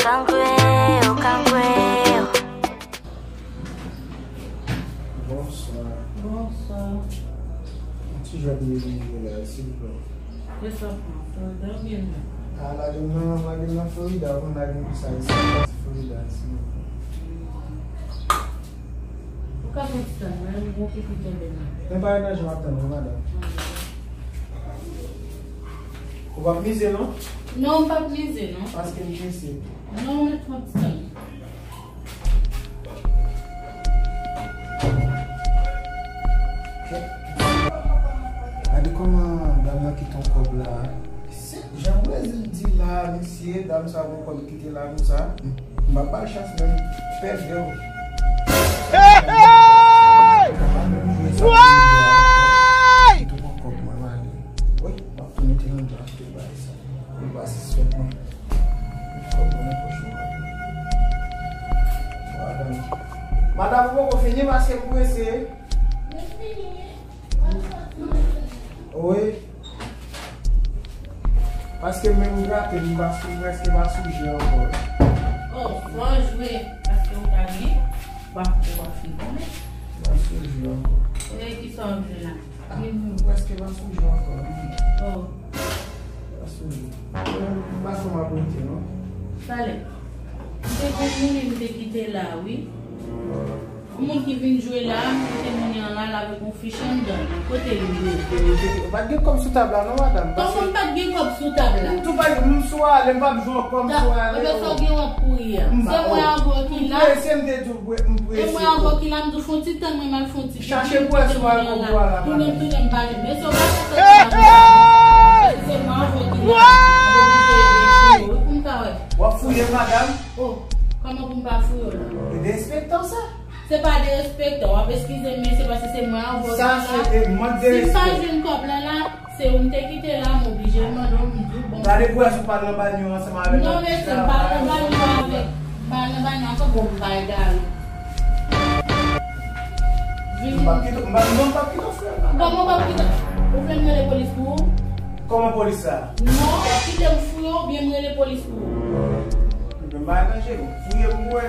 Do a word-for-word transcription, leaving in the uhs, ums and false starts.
Cangrejo, cangrejo. Bonswa. Bonswa. Yon ti jwèt m bezwen jwe la, silvouplè. Kisa w pran? Florida oubyen New York? A, lage m nan, lage m nan Florida, ou konn lage m pou sa, isi, Florida, silvouplè. Ou ka fè ti tann mwen, m gon pitit kenbe m. Men pa nan jan w ap tann non, madanm. Ou p ap mize non? Non, m p ap mize non. Paske m prese. Non, men pran ti tann. Gade kòman dam nan kite yon kòb la. Se jan Brezil di la, mesye, dam sa gon kòb li kite la konsa. M pa ba l chans menm, pèdi w. Hey, hey! Kite yon kòb mwen, m ale. Wi, m ap tou mete nan dwa achte bagay sa. Li pa sispèk mwen. Kòb mwen nan pòch mwen. Madanm. Madanm, ou poko fini paske m prese. Wi. Paske menm grate, m pa sou, prèske pa sou je ankò. Oh, fò jwe, paske ou ta gen, w ap, w ap fin konnen. M pa sou je ankò. E kisa w ap jwe la? Ah, m prèske pa sou je ankò. Oh. Pa sou je. M pa sou m ap rete, non. Talè. M te gon moun m te kite la, wi. Yon moun ki vin jwe la, m kite moun nan la, l avèk yon fich anndan l. Kote l ye? Ou pa t gen kòb sou tab la, non, madanm? Kòman m pa t gen kòb sou tab la? M tou pa, m sou ale, m p ap jwe ankò, m sou ale. Ebyen, sa w gen w ap kouri a? Se mwen avè w ki la. M prese, m te di w, m prese. E mwen avè w ki la, m di w fè yon ti tann, mwen m al fè yon ti Chache bwè sou alkòl pou ala, madanm. Tounen, tounen, m pa jwenn. Men se w pa fè sa. Hey! Se mwen avè w ki la. Wi, pou m ka wè. W ap fouye, madanm? Oh, kòman pou m pa fouye w la? E derespektan sa. Se pa derespektan, w ap eskize m, men se paske se mwen avè w ki la. Sa se, e, mank de respè. Si m pa jwenn kòb la la, se ou m te kite la, m oblije mande w, m di w, bon. Gade pou wè si w pa nan banyo ansanm avè m. Non, mesye, m pa nan banyo avèk, m pa nan banyo ankò, bon, m pa egare. Vini. M p ap kite, m p ap, non, m p ap kite w fè, madanm. Kòman w p ap kite? Ou vle m rele polis pou ou? Kòman polis sa? Non, w ap kite m fouye w oubyen m rele polis pou ou? Ebyen, m pa ranje, fouye m pou wè.